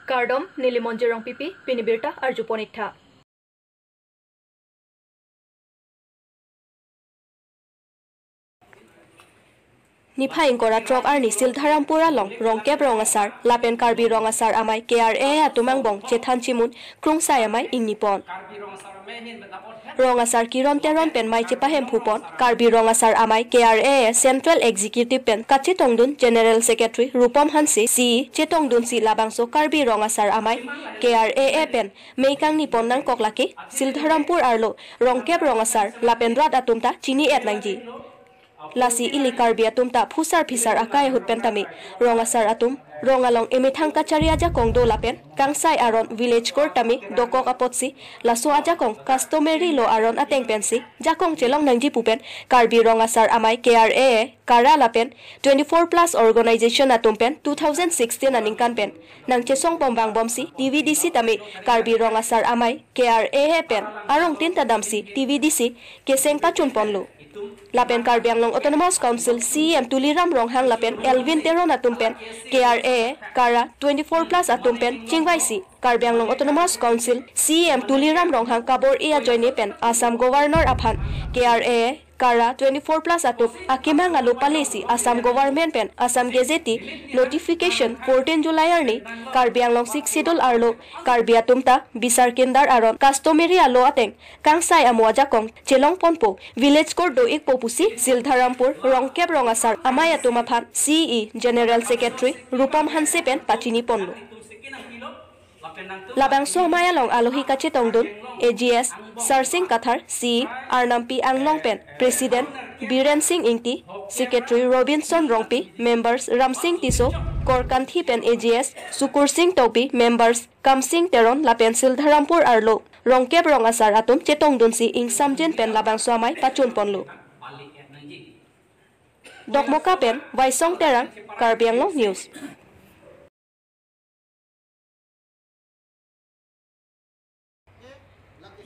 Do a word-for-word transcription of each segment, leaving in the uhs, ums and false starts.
Kardom, neli Monjir Rongpipi, pini birta arjupon iktha. Niphai ingkoi ra throk arni Sildharampur along Rongkep Rong Asar lapen Karbi Rong Asar Amei K R A A atum angbong chethan chimun krungsai amei ingnipon. Rong Asar Kiron Teron pen mei chepahemphupon Karbi Rong Asar Amei K R A A Central Executive pen kachetongdun General Secretary Rupom Hanse C E chetongdunsi labangso Karbi Rong Asar Amei K R A A pen mei kangnipon nangkok lake Sildharampur arlo Rongkep Rong Asar lapen rat atum ta chini-et nangji. Lasi ili Karbi atum ta phusar phisar akai ahut pen tame Rong Asar atum rong along emethang kachari ajakong do lapen kangsai aron village court tame dokok apotsi laso ajakong customary law aron ateng pensi jakong chelong nangji pu pen Karbi Rong Asar Amei K R A A, KARA lapen twenty-four plus organization atum pen two thousand sixteen aningkan pen nangchesong bombangbomsi T V D C tame Karbi Rong Asar Amei K R A A pen arongtin ta damsi T V D C keseng pachunponlo. Lapen Karbi Anglong Autonomous Council C E M Tuliram Ronghang lapen Elwin Teron atum pen K R A A, KARA, twenty-four plus atum pen chingvaisi Karbi Anglong Autonomous Council C E M Tuliram Ronghang kabor-i ajoine pen Assam Governor aphan K R A A, KARA, twenty-four plus atum akemang alo palesi Assam Government pen Assam Gazette notification fourteen July arni Karbi Anglong Sixth Schedule arlo Karbi atum ta bisar kindar aron customary law ateng kangsai amo ajakong chelongponpo, village court do-ikpo pusi Sildharampur Rongkep Rong Asar Amei atum aphan C E General Secretary Rupom Hanse pen pachiniponlo. Labangso amei along alohi kachetongdun A G S Sarsing Kathar, C E Arnampi Anglong pen President Biren Sing Ingti, Secretary Robinson Rongpi, members Ramsing Tisso, Korkanthi pen A G S Sukursing Tokbi, members Kamsing Teron lapen Sildharampur arlo Rongkep Rong Asar atum chetongdunsi ingsamjin pen labangso amei pachunponlo. Dokmoka pen Waisong Terang, Karbi Anglong News.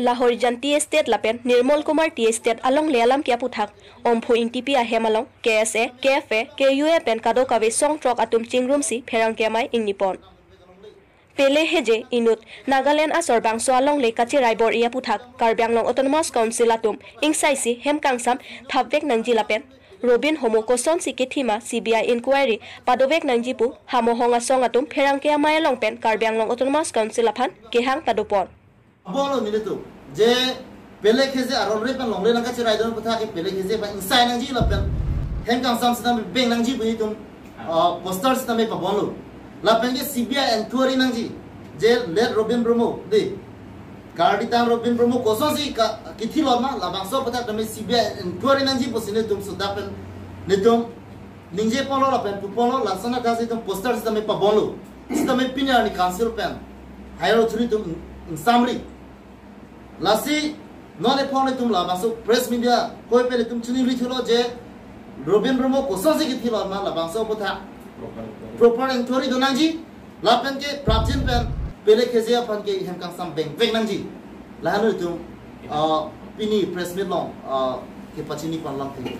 Lahorijan Tea Estate lapen Nirmal Kumar Tea Estate alongle alam ke aputhak Omphu Ingtipi ahem along K S A, K F A, K U A pen kadokave song throk atum chingrumsi pherangke amei ingnipon. Pele Heje inut Nagaland asor bangso alongle kacherai bor-i aputhak Karbi Anglong Autonomous Council atum ingsaisi hem kangsam thapvek nangji lapen Robin Bromo kosonsi kethi ma C B I inquiry padovek nangji pu Hamohong Asong atum pherangke amei along pen Karbi Anglong Autonomous Council aphan kehang padopon. Bolo nelitum je Pele Heje aron re pen longle nangkacherai don aputhak ke Pele Heje aphan ingsai nangji lapen hem kangsam sitame beng nangji pu itum, ah, poster sitame pabonlo. Lapen ke C B I inquiry nangji. Je late Robin Bromo, de. Kardi tang Robin Bromo kosonsi ka, kethi lon ma, labangso aputhak tame C B I inquiry nangji pusi nelitum sudak pen nelitum ningjeponlo lapen puponlo, lason athak si itum poster sitame pabonlo. Sitame pini arni council pen higher authority atum ingsamri. Lasi non ephong itum labangso press media koi pen itum chini ri thulo je Robin Bromo kosonsi kethi lon ma labangso aputhak proper inquiry do nangji. Lapen ke prapjin pen Pele Heje aphan ke hem kangsam bengvek nangji. Lahenlo itum, ah, pini press meet along, ah, kepachiniponlang thek.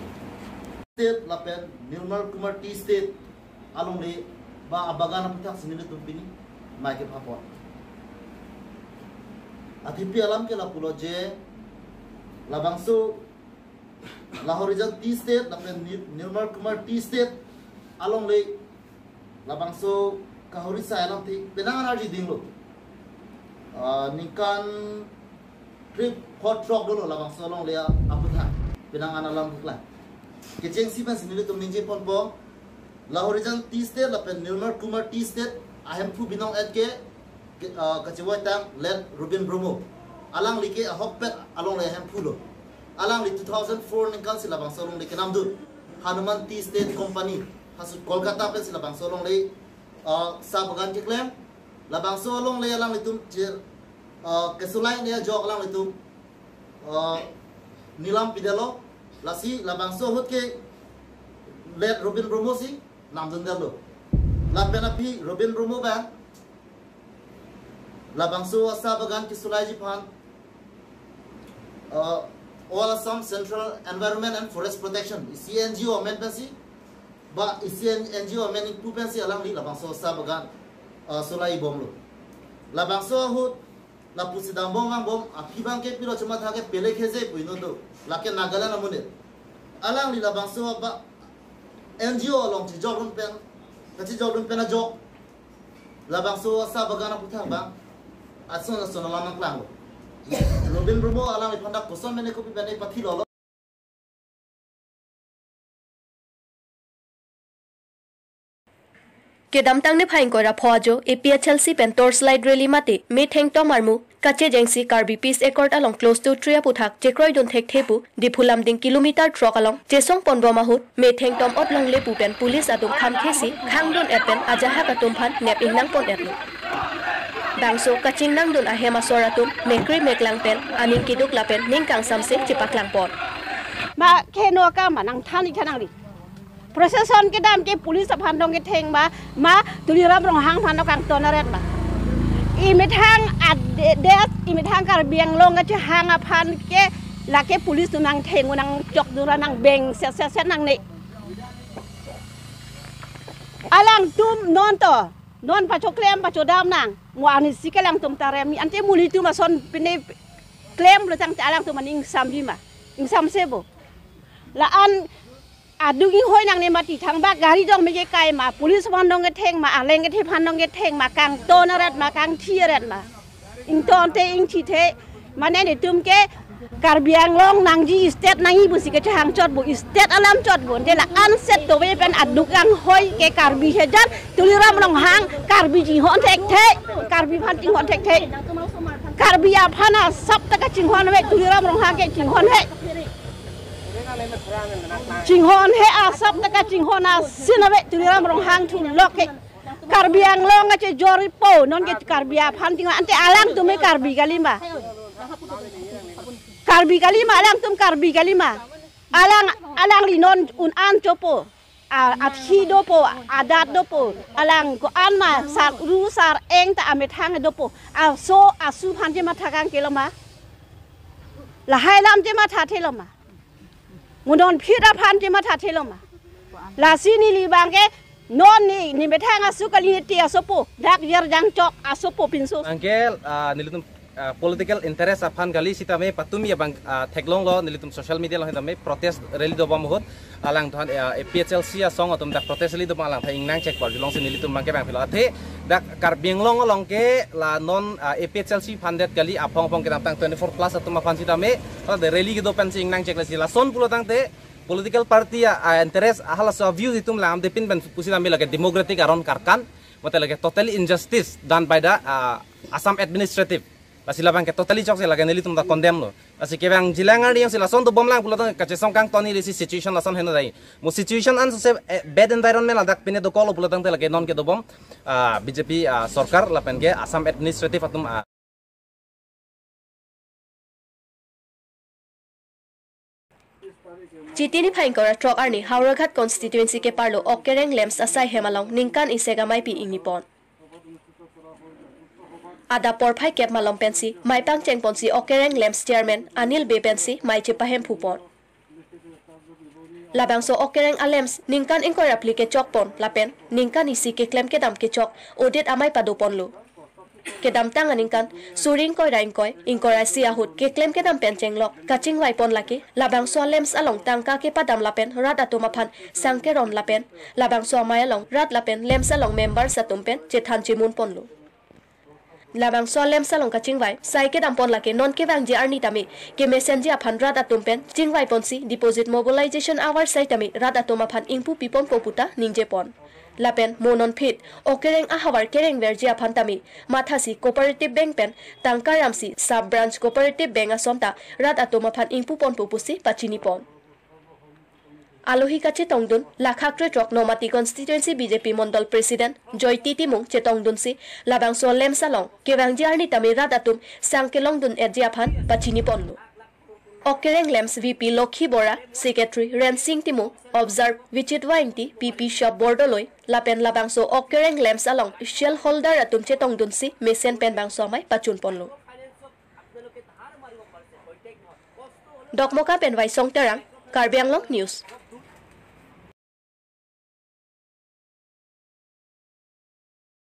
Estate lapen Nirmal Kumar Tea Estate alongle ba abagan aputhak si nelitum pini mei kephapon. Athipi alam ke lapulo je labangso Lahorijan Tea Estate lapen Nir-, Nirmal Kumar Tea Estate alongle labangso kahori sai alam thik penang an arji dinglo. Ah, ningkan trip hot truck dolo labangso alongle aputhak penang an alam thik la. Kechengsi pensi nelitum ningjeponpo Lahorijan Tea Estate lapen Nirmal Kumar Tea Estate ahemphu binong-et ke, ke, ah, kachevoi tang late Robin Bromo. Alangli ke ahokpet alongle ahemphu lo. Alangli two thousand four ningkan si labangso alongle kenamdun. Hanuman Tea Estate Company, hasu Kolkata pensi labangso alongle, ah, sa bagan keklem. Labangso alongle alanglitum chir, ah, kesolai ne ajok alanglitum, ah, nilam pidetlo. Lasi labangso ahut ke late Robin Bromo si namdundetlo. Lapen aphi Robin Bromo abang labangso asa bagan kesolaiji aphan, ah, All Assam Central Environment and Forest Protection, isi N G O amen pensi, ba isi N-, N G O amen ingpu pensi alangli labangso asa bagan, ah, solai bomlo. Labangso ahut, lapusi dambom vangbom, aphi abang ke pilo chuma thake pele kheze pu inut do. Lake Nagaland amonit. Alangli labangso aba N G O along chijokdun pen, kachijokdun pen ajok. Labangso asa bagan aputhak abang. Ason ason alam nangklanglo. Robin Brahmo alangliphan dak koson mene kopi pen pathilolo. Kedamtang Niphai ingkoi ra pho ajo A P H L C pen torchlight rally mate methengtom armu kachejengsi Karbi Peace Accord along clause two three aputhak chekroidun thekthe pu Diphu Lumding kilometer throk along chesongponbom ahut methengtom otlongle pu pen police atum khamkhesi khangdun-et pen ajahak atum aphan nep ingnangpon-etlo. Bangso kachingnangdun ahem asor atum mekri meklang pen aning keduk lapen ning kangsamse chepaklangpon. Ma keno akam ma nangthan-ik than nangri. Procession kedam ke police aphan dong ketheng ma, ma Tuliram Ronghang aphan dong kangton aret ma. Imethang ade-, des, imethang Karbi Anglong kachehang aphan ke lake police atum nangtheng nangchokdun ra nangbeng set set set nangne. Alangtum non to, non pachoklem pachodam nang, mo anisi ke alangtum ta rem ni, ante mo nelitum ason pine klem lo tangte alangtum aning ingsamji ma, ingsamse bo. La-an aduk inghoi nangne mati thangbak gari dong mege kai ma, police aphan dong ketheng ma, aleng kethe aphan dong ketheng ma, kangton aret ma, kangthi aret ma. Ington te ingthi the, mane netum ke Karbi Anglong nangji state nangji pusi kachehang chot bo, state alam chot bo, ante la-an set tove pen aduk inghoi ke Karbi hejan, Tuliram Ronghang, Karbi chinghon thekthe, Karbi aphan chinghon thekthe. Karbi aphan asap ta kachinghon ave, Tuliram Ronghang ke chinghon he. Chinghon he asap ta kachinghon asin ave, Tuliram Ronghang thulok ke. Karbi Anglong kachejor-ipo, non ke Karbi aphan ting ante alangtum ke Karbi kali ma. Karbi kali ma, alangtum Karbi kali ma. Alang, alangli non un-an chopo. A, athi dopo, adat dopo. Alang ko-an ma, sar ru sar-eng ta amethang dopo. Aso, asu aphan chematha kangkelo ma. Lahai alam chemathathelo ma. Mo non phit aphan chemathathelo ma. Lasi neli abang ke non ne, ne methang asu kali ne te asopo. Dak jer jangchok asopo pinso. Anke, ah, nelitum, ah, political interest aphan kali sitame patumi abang, ah, theklonglo nelitum social media along sitame protest rally dobom ahut. Alangtum, ah, A P H L C asong atum dak protest rally dobom alangphan ingnangchek parjulongsi nelitum abang ke bang philo. Athe dak Karbi Anglong along ke la non, ah, A P H L C aphan det kali aphong aphong kedamtang twenty-four plus atum aphan sitame, la de rally kedo pensi ingnangchek lasi lason pulo tangte political party a, a interest ahalaso a view itum lam de pin pen pusitame lake democratic aron karkan, mate lake totally injustice done by the, ah, Assam administrative. Lasi labang ke totally chokche lake nelitum ta condemn lo. Lasi kevangji alang arni si lason dobom lang pulo tangte kachesong kangton ni lasi situation lason heno dai. Mo situation an se, eh, bad environment ladak pine dokoklo pulo tangte lake non kedobom, ah, B J P, ah, sorkar lapen ke Assam administrative atum, ah, Chiti Niphai ingkoi ra throk arni Howraghat constituency keparlo Okereng LAMPS asai hem along ningkan isek ameipi ingnipon. Adap porphai kep malom pensi mei pangchengponsi Okereng LAMPS chairman Anil Bey pensi mei chepahemphupon. Labangso Okereng a-LAMPS ningkan ingkoi ra phli kechokpon lapen ningkan isi keklem kedam kechok audit amei padoponlo. Kedamtang aningkan suri ingkoi ra ingkoi, ingkoi ra isi ahut keklem kedam pen chenglok kachingvaipon lake labangso a-LAMPS along tangka kepadam lapen rat atum aphan sangkeron lapen labangso amei along rat lapen LAMPS along members atum pen chethan chemunponlo. Labangso a-LAMPS along kachingvai sai kedampon lake non kevangji arni tame kemesenji aphan rat atum pen chingvaiponsi deposit mobilization avarsai tame rat atum aphan ingpupiponpo puta ningjepon. Lapen mo non phit Okereng ahavar kerengverji aphan tame mathasi Cooperative Bank pen tangka ramsi Sub Branch Cooperative Bank ason ta rat atum aphan ingpuponpo pusi pachinipon. Alohi kachetongdun, Lakha krethrok Nomati Constituency B J P Mondol President Joyti Timung chetongdunsi labangso LAMPS along kevangji arni tame rat atum sangkelongdun-etji aphan pachiniponlo. Okereng LAMPS V P Lokhi Bora, Secretary Rensing Timung, Observer Vichit Waingti, P P Shop Bordoloi lapen labangso Okereng LAMPS along shareholder atum chetongdunsi mesen pen bangso amei pachunponlo. Dokmoka pen Waisong Terang, Karbi Anglong News.